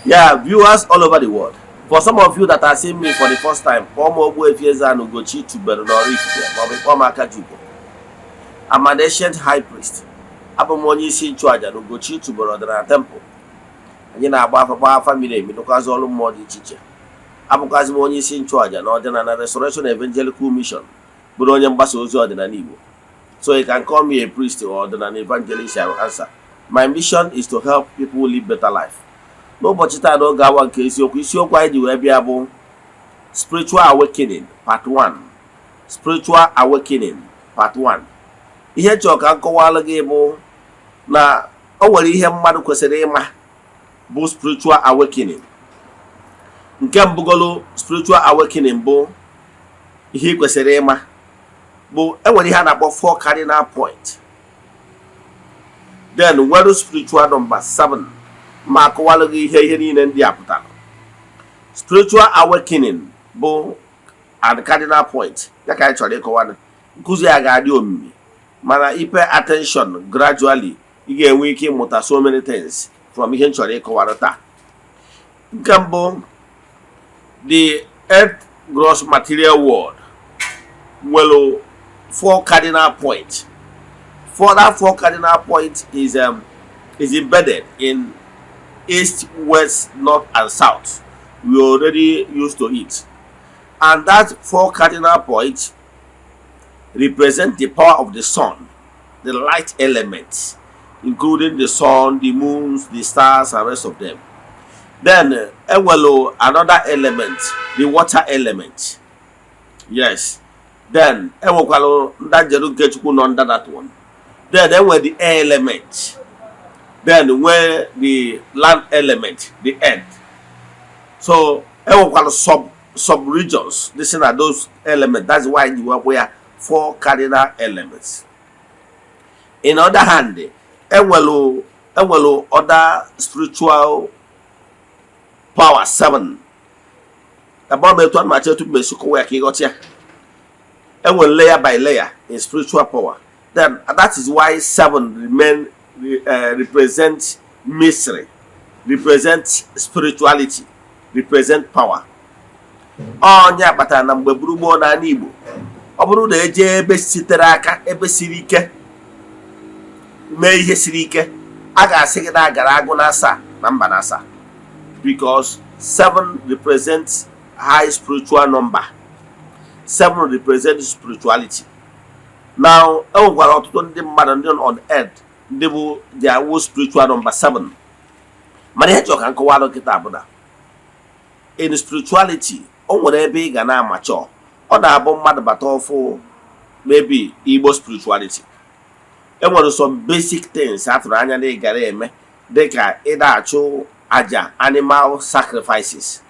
Yeah, viewers all over the world. For some of you that are seeing me for the first time, kpọọ m Ogbuefi Eze-Ana Ugochi tubelu n'Oraifite maọbụ kpọọ m Akajiugo. I'm an ancient high priest. Abụ m onye isi nchụaja na Ugochi tubelu ọdịnala temple. Anyị na-agba afa, gbaa afa miri emi, lụkwazị ọrụ mmụọ dị iche iche. Abụkwazị m onye isi nchụaja na Ọdịnala Restoration Evangelical Mission, bụrụ onye mgbasa ozi ọdịnala Igbo. So you can call me a priest or ọdịnala evangelist, I will answer. My mission is to help people live better life. N'ụbọchị taa, n'oge awa nke isiokwu, isiokwu anyị ji wee bịa bụ spiritual awakening part 1. Spiritual awakening part 1. Ihe chọrọ ka m kọwalụ gị bụ na o nwere ihe mmadụ kwesịrị ịma bụ spiritual awakening. Nke mbụgolu, spiritual awakening bụ ihe ị kwesịrị ịma bụ enwere ihe a na-akpọ four cardinal point, then nwere spiritual number 7. Ma akọwalụ gị ihe niile ndị a pụtara. Spiritual awakening bụ and cardinal point ya ka anyị chọrọ ịkọwa. Nkụzi ya ga-adị omimi, mana i pay attention gradually, ị ga-enwe ike ịmụta so many things from ihe m chọrọ ịkọwara taa. Nke mbụ, the earth gross material world nwere four cardinal point. For that four cardinal point is embedded in east, west, north and south. We already used to it, and that four cardinal point represent the power of the sun, the light element, including the sun, the moons, the stars and rest of them. Then enwelu another element, the water element, yes. Then enwekwalụ ndanjeru nke Chukwu nọ under that one. Then enwere the air element, then nwee the land element, the earth. So enwekwara sub regions this na those elements. That's why you wee ya four cardinal elements. In other hand, enwelu other spiritual power seven. Ebe ọ bụ etu a na-achọ etu mesi kọwa ya ka ịghọta ya, enwere layer by layer in spiritual power. Then that is why seven remain represent mystery, represent spirituality, represent power. Onye kpatara na mgbe gburugburu n'ala Igbo, ọ bụrụ na eje ebe sitere aka, ebe siri ike, mee ihe siri ike, a ga-asị gị na agara agụ na asaa na mba na asaa, because seven represents high spiritual number, seven represents spirituality. Now, e nwekwara ọtụtụ ndị mmadụ, ndị on earth, ndị bụ their own spiritual number seven. Mana ihe chọrọ ka nkọwa kịta bụ na in spirituality, o nwere ebe ị ga na-amachọ. Ọ na-abụ mmadụ bata ọfụ, maybe Igbo spirituality, enwere some basic things a tụrụ anya na ị gara eme, dịka ịda achụ aja, animal sacrifices.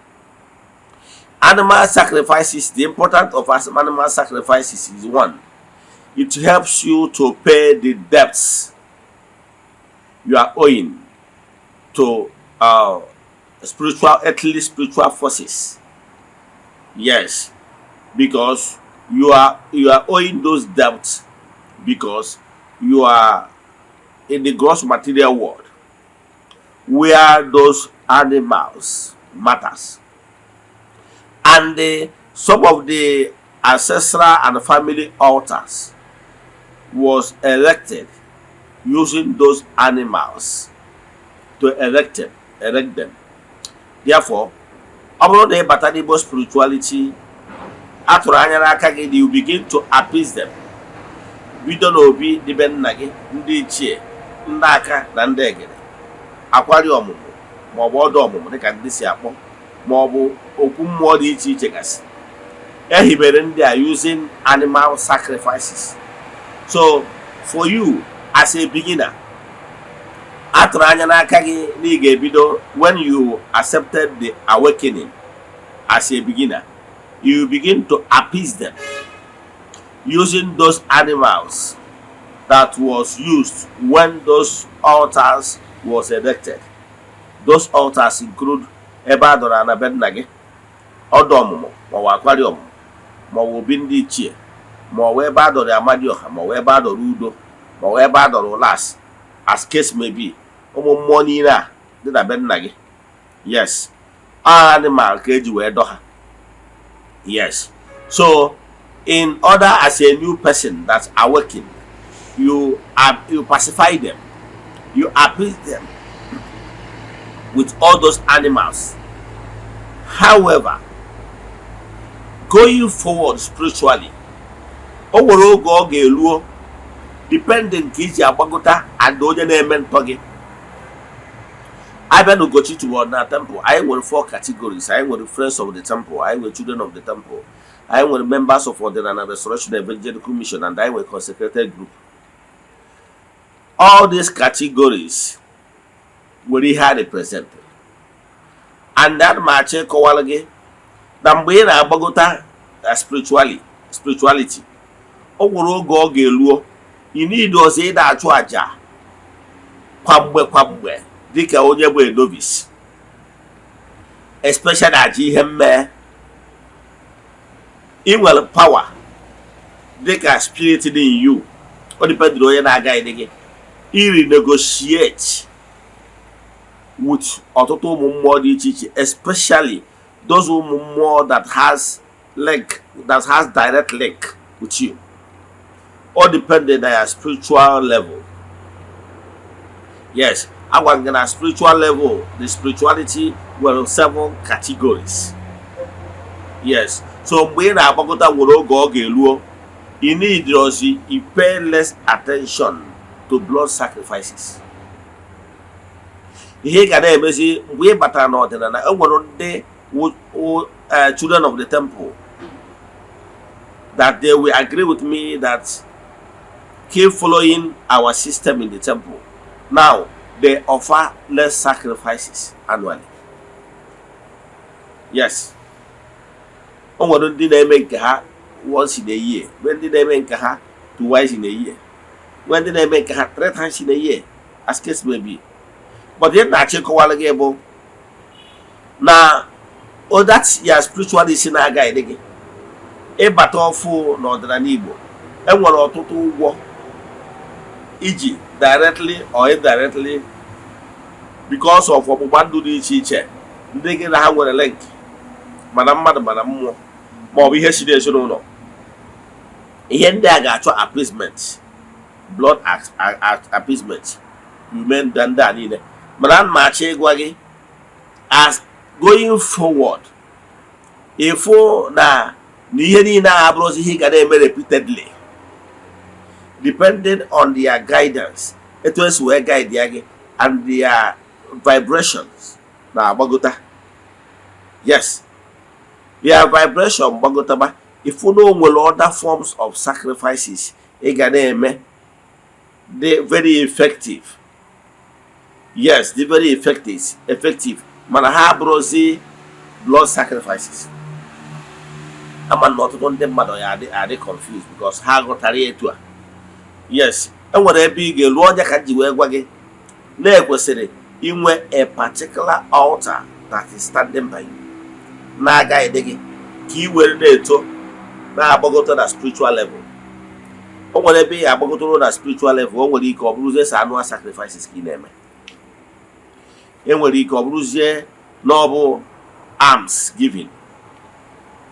Animal sacrifices, the importance of animal sacrifices is, one, it helps you to pay the debts you are owing to spiritual, earthly spiritual forces. Yes, because you are owing those debts because you are in the gross material world where those animals matters, and some of the ancestral and family altars was erected using those animals to erect them. Therefore, ọ bụrụ na ị bata n'Igbo spirituality, a tụrụ anya n'aka gị na you begin to appease them, bido n'obi dịbe nna gị, ndị ichie, ndị aka na ndị egede, akwari ọmụmụ maọbụ ọdụ ọmụmụ dịka ndị si akpọ, maọbụ okwu mmụọ dị iche iche gasị ehibere ndị a using animal sacrifices. So for you as a beginner, a tụrụ anya n'aka gị na ị ga-ebido, when you accepted the awakening as a beginner, you begin to appease them using those animals that was used when those altars was erected. Those altars include ebe a dọrọ ana be nna gị, ọdụ ọmụmụ maọbụ akwari ọmụmụ, maọbụ obi ndị ichie, maọbụ ebe a dọrọ amadioha, maọbụ ebe a dọrọ udo, maọbụ ebe a dọrọ ụlas, as case may be. Ụmụ mmụọ niile a dị na be nna gị. Yes, animal ka eji wee dọ ha. Yes, so in order, as a new person that's awakened, you pacify them, you appease them with all those animals. However, going forward spiritually, o nwere oge ọ ga-eruo, depending ka iji agbagota and onye na-eme ntọ gị. Abịa n'Ugochi toward na temple, anyị nwere four categories. Anyị nwere friends of the temple, anyị nwere children of the temple, anyị nwere members of Ọdịnala Restoration Evangelical Mission, and anyị nwere consecrated group. All these categories nwere ihe a represent, and ana m achọ ịkọwara gị na mgbe ị na-agbagota na spirituality, o nwere oge ọ ga-eruo, ị need ọzọ ị na-achụ àjà kwa mgbe kwa mgbe dịka onye bụ a novice, especially aja ihe mmee. Ị nwere power dịka spirit dị in you. O dependịrị onye na-aga gị iri negotiate with ọtụtụ ụmụ mmụọ dị iche iche, especially those ụmụ mmụọ that has direct link with you. All depending on your spiritual level. Yes, agwa gị na spiritual level, the spirituality nwere seven categories. Yes, so mgbe ị na-agbakọta, nwere oge ọ ga-eruo, you need ozi you pay less attention to blood sacrifices. Ihe ị ga na-emezi mgbe ị batara n'ọdịnala, e nwere ndị children of the temple that they will agree with me that keep following our system in the temple. Now they offer less sacrifices annually. Yes, o nwere ndị na-eme nke ha once in a year, nwee ndị na-eme nke ha twice in a year, nwee ndị na-eme nke ha three times in a year, as case may be. But ihe na-achọ ịkọwara gị bụ na o that ya spirituality na-aga gị ịbata ọfụ n'ọdịnala Igbo, enwere ọtụtụ ụgwọ iji directly or indirectly because of ọgbụgba ndụ dị iche iche ndị gị na ha nwere link, mana mmadụ mana mmụọ ma ọ bụ ihe si n'ezinụlọ. Ihe ndị a ga-achọ appeasement, blood appeasement ume ndị a niile. Mana ana m achọ ịgwa gị, as going forward, ịfụ na ihe niile a abụrụzi ihe ị ga na-eme repeatedly, depending on their guidance, etu esi wee guide ya gị and their vibrations na-agbagota. Yes, their vibration gbagotaba, ịfụ na o nwere other forms of sacrifices ị ga na-eme dị very effective. Yes, dị very effective, mana ha abụrụzi blood sacrifices. Ama na ọtụtụ ndị mmadụ ya adị confused because ha ghọtara ya etu a. Yes, enwere ebe ị ga-elu ọnya ka m ji wee gwa gị na ekwesịrị inwe a particular altar that is standing by you, na-agaghị gị ka ị were na-eto, na-agbagota na spiritual level. O nwere ebe ị ga-agbagotoro na spiritual level, o nwere ike ọ bụrụzie sa annual sacrifices ka ị na-eme. E nwere ike ọ bụrụzie na ọ bụ alms giving,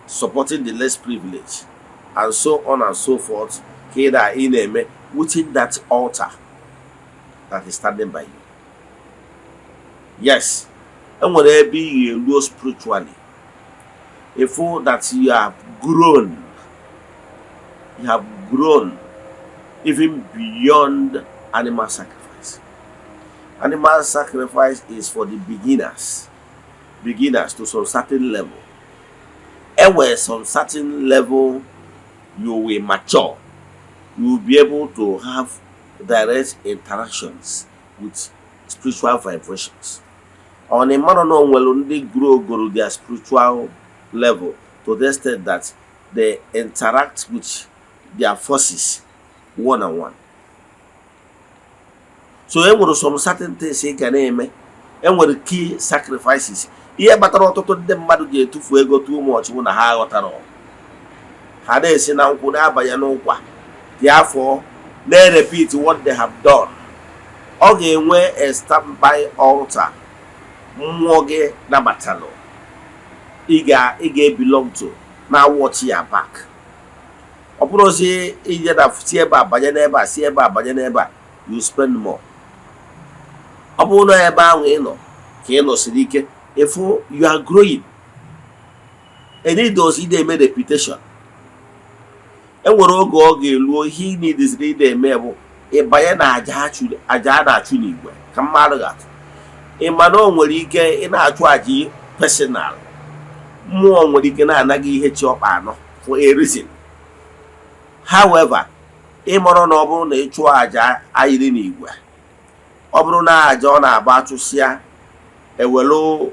supporting the less privileged, and so on and so forth ka ị na-eme within that altar that is standing by you. Yes, enwere ebe ị ga-eruo spiritually, ịfụ that you have grown, you have grown even beyond animal sacrifice. Animal sacrifice is for the beginners, beginners to some certain level. Enwere some certain level you will mature, you will be able to have direct interactions with spiritual vibrations. Ọ na ịmara na o nwere ndị grow goro their spiritual level to the extent that they interact with their forces one on one. So e nwere some certain things ị ga na-eme, e nwere key sacrifices. Ihe kpatara ọtụtụ ndị mmadụ ji etufu ego too much bụ na ha aghọtara. Ha na-esi na nkwụ na-abanye n'ụkwa. Therefore, na-repeat what they have done. Ọ ga-enwe a standby altar. Mmụọ gị nabatalụ ị ga-ebelong to na watch ya back. Ọ bụrụzi ije na si ebe a banye n'ebe a, si ebe a banye n'ebe a, you spend more. Ọ bụrụ na ebe ahụ ị nọ ka ị nọsiri ike, ịfụ you are growing. Enidozi ị na-eme reputation. Enwere oge ọ ga-eluo, ihe ị nidiziri ị na-eme bụ ịbanye na aja a na-achụ n'igwe. Ka mmadụ ga-atụ, ị ma na o nwere ike ị na-achụ aja personal, mmụọ nwere ike na-anaghị ihe chi ọkpa anọ for a reason. However, ị mara na ọ bụrụ na ị chụọ aja ayịrị n'igwe, ọ bụrụ na aja ọ na-agba achụsịa, ewelu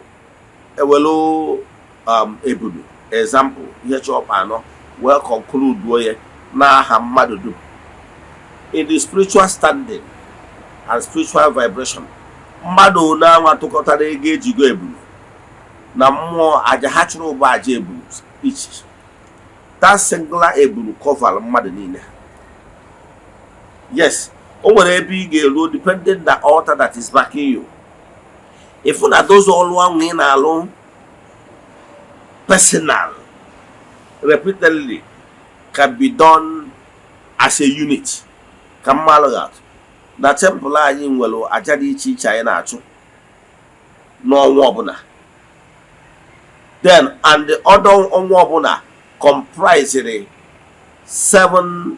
ebulu, example, ihe chi ọkpa anọ wee conclude ya n'aha mmadụ dum. In the spiritual standing and spiritual vibration, mmadụ one anwa tụkọtara ego ejigo ebulu na mmụọ, aja ha chụrụ bụ aja ebulu each. That singular ebulu cover mmadụ niile. Yes, o nwere ebe ị ga-eruo, depending the altar that is backing you, ịfụ na those ọlụ ahụ ị na-alụ personal repeatedly can be done as a unit. Ka mmalụ ga-atụ, na temple anyị nwere aja dị iche iche anyị na-achụ n'ọnwa ọbụla. Then and the other ọnwa ọbụla comprised seven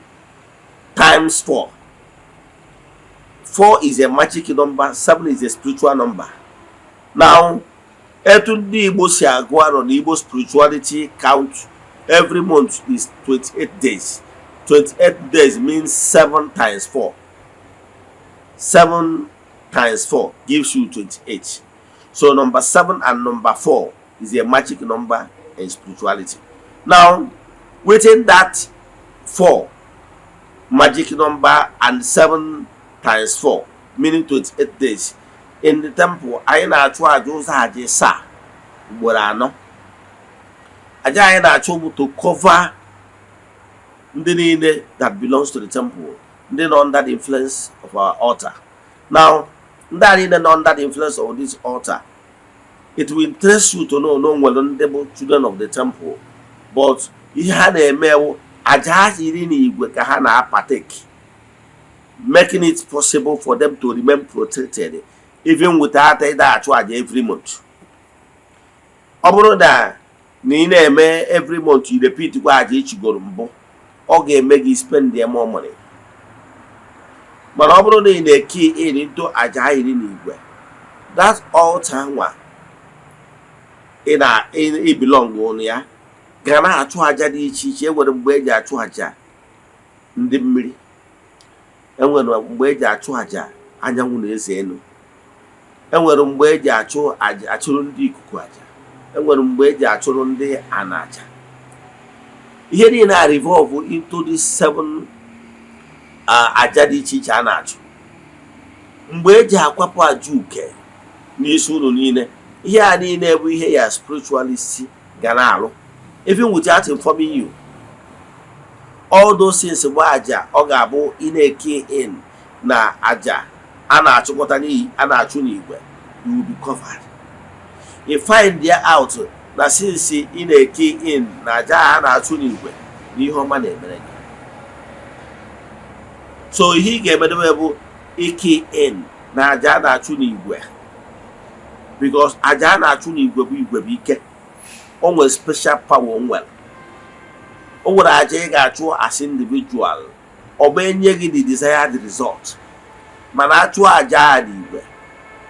times four. Four is a magic number, seven is a spiritual number. Now, etu ndị Igbo si agụ arọ na Igbo spirituality count, every month is 28 days. 28 days means 7 times 4. 7 times 4 gives you 28. So number 7 and number 4 is a magic number in spirituality. Now, within that 4 magic number and 7 times 4, meaning 28 days, in the temple anyị na-achụ aja ụzọ aja asaa ugboro anọ. Aja anyị na-achụ bụ to cover ndị niile that belongs to the temple, ndị nọ under the influence of our altar. Now, ndị a niile nọ under the influence of this altar, it will interest you to know na o nwere ndị bụ children of the temple, but ihe ha na-eme wụ aja ha iri na igwe ka ha na-partake, making it possible for them to remain protected even without ịda achụ aja every month. Ọ bụrụ na ị na-eme every month, you repeat kwa aja ichigoro mbụ, ọ ga-eme gị spend more money. Mana ọ bụrụ na ị na-eki in into aja iri na igwe, that altar nwa ị na ị belong ya ga na-achụ aja dị iche iche. Enwere mgbe eji achụ aja ndị mmiri, enwere mgbe eji achụ aja anyanwụ na eze elu, enwere mgbe eji achụ aja achụrụ ndị ikuku aja, enwere mgbe eji achụrụ ndị ana aja. Ihe niile a revolve into these seven aja dị iche iche a na-achụ, mgbe eji akwapụ aja uke n'isi unu niile. Ihe a niile bụ ihe ya spiritualist ga na-alụ even without informing you. All those things bụ aja ọ ga-abụ ị na-eke in na aja a na-achụkọta n'ihi a na-achụ n'igwe, you will be covered. You find ya out na since ị na-eke in na aja a na-achụ n'igwe, na ihe ọma na-emere gị. So ihe ị ga-emedebe bụ ike in na aja a na-achụ n'igwe, because aja a na-achụ n'igwe bụ igwe bụ ike. O nwere special power. O nwere aja ị ga-achụ as individual, ọ bụ enye gị the desired result, mana achụ aja a n'igwe,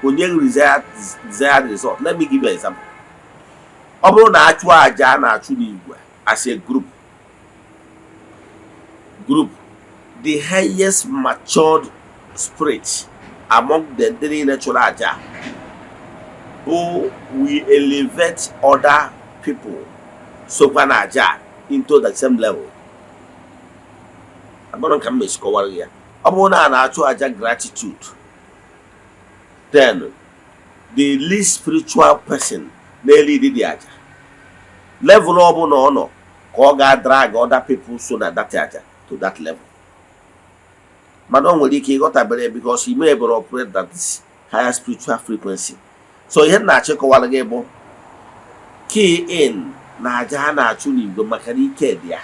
onye gị desired result. Let me give you an example. Ọ bụrụ na achụ aja a na-achụ n'igwe as a group, the highest matured spirit among the ndị niile chụrụ aja bụ we elevate other people sokwa na aja into the same level. Agbọrọ ka m mesi kọwara ya. Ọ bụrụ na a na-achụ aja gratitude, then the least spiritual person na-lead the aja, level ọbụla ọ nọ ka ọ ga-drag other people so na that aja to that level. Mana o nwere ike ịghọtabere because you may able operate that higher spiritual frequency. So ihe m na-achịkọwara gị bụ key in na aja a na-achụ n'igwe, maka na ike dị ya.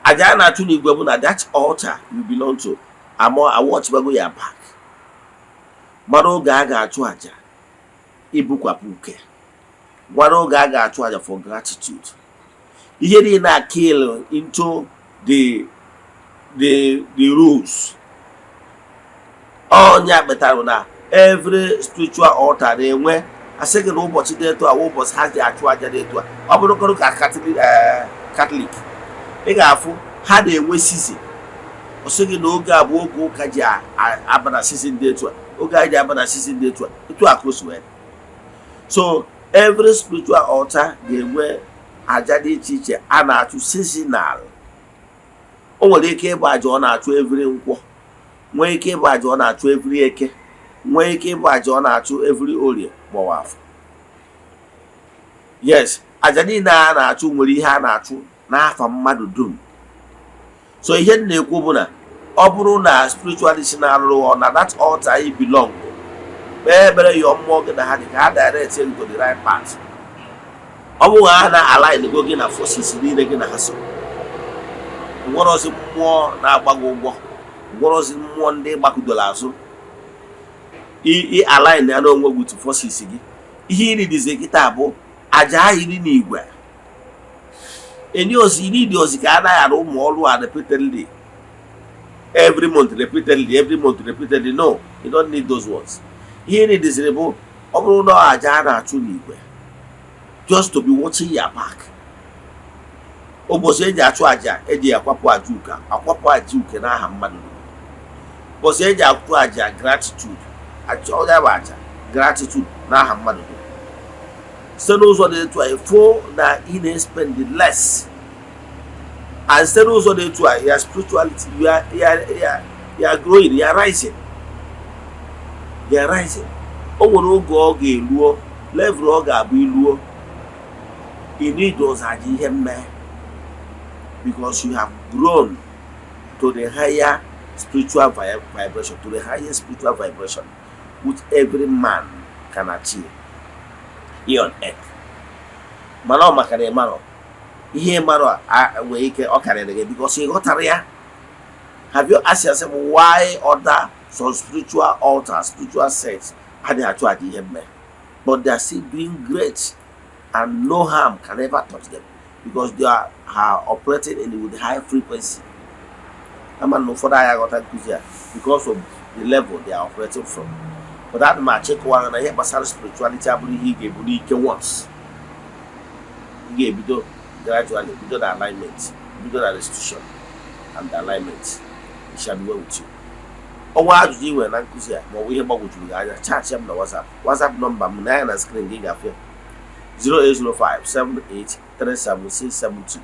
Aja a na-achụ n'igwe bụ na that altar you belong to ama awọchibago ya back, mara oge a ga-achụ aja ibukwapụ uke, gwara oge a ga-achụ aja for gratitude. Ihe niile a kill into the rules. Ọnya kpetara na every spiritual altar na-enwe, asị gị na ụbọchị dị etu a wụ ụbọchị ha ji achụ aja dị etu a. Ọ bụrụkọrọ ka Catholic, ị ga-afụ ha na-enwe season. Ọ sị gị na oge a bụ oge ụka ji aba na season dị etu a, oge a ji aba na season dị etu a, etu a ka o si wee dị. So every spiritual altar ga-enwe aja dị iche iche a na-achụ seasonal. O nwere ike ịbụ aja ọ na-achụ every Nkwọ, nwee ike ịbụ aja ọ na-achụ every Eke, nwee ike ịbụ aja ọ na-achụ every Orie maọbụ Afọ. Yes, aja niile a na-achụ nwere ihe a na-achụ n'afa mmadụ dum. So ihe m na-ekwu bụ na ọ bụrụ na spiritualist na-arụrụ ọ na that altar you belong, kpee ekpere, yọọ mmụọ gị na ha dị ka ha direct you to the right path. Ọ bụrụ ha na align go gị na forces niile gị na ha so, nwere mmụọ na-agba gị ụgwọ, nwere mmụọ ndị gbakudoro azụ, i align ya n'onwe gị with forces gị. Ihe iridizi kịta bụ aja ahịrị n'igwe eni ozi iri dị ozi ka a naghị arụ ụmụ ọrụ a repeatedly every month, repeatedly every month, repeatedly. No, you don't need those ones. Ihe ị bụ, ọ bụrụ na aja a na-achụ n'igwe, just to be watching your back. Ụbọchị eji achụ aja eji akwapụ aja uke, akwapụ aja uke n'aha mmadụ. Ụbọchị eji achụ aja gratitude, achụ ya bụ aja gratitude n'aha mmadụ. Site n'ụzọ dị etu a, ịfụ na ị na-spend less, and site n'ụzọ dị etu a, your spirituality, you are growing, you are rising, you are rising. O nwere oge ọ ga-eluo, level ọ ga-abụ iluo, you need ụzọ aja ihe mme, because you have grown to the higher spiritual vibration, to the highest spiritual vibration which every man can achieve here on earth. Mana ọ maka na ịmarọ ihe, ịmarọ nwere ike ọ karịrị gị because ị ghọtara ya. Have you asked yourself why other some spiritual altars, spiritual sects adịghị achụ aja ihe mme, but they are still doing great and no harm can ever touch them? Because they are operating in with high frequency. Ama na ụfọdụ anyị aghọta nkụzi a because of the level they are operating from. But ana m achịkọwara na ihe gbasara spirituality abụrụ ihe ị ga-ebu n'ike once. Ị ga-ebido gradually, bido na alignment, bido na restitution and alignment. It shall be well with you. Ọnwa ajụjụ ị nwere na nkụzi a maọbụ ihe gbagwojuru gị anya, chat m na WhatsApp. Nọmba m na ya na screen gị gafe: 08057837672.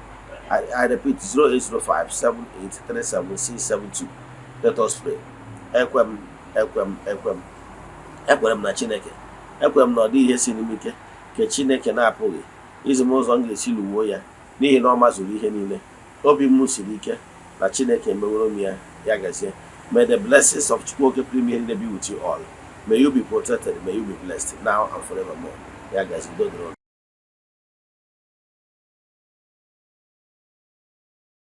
I repeat, 08057837672. Let us pray. Ekwe m, ekwe m, ekwe m, ekwere m na Chineke. Ekwere m na ọ dịghị ihe siri m ike nke Chineke na-apụghị izi m ụzọ m ga-esi lụwuo ya, n'ihi na ọ mazuru ihe niile. Obi m siri ike na Chineke emeworo m ya. Ya gazie. May the blessings of Chukwu Oke pụrụ ime ihe niile be with you all. May you be protected, may you be blessed now and forevermore. Ya gazie, udo dịrị unu.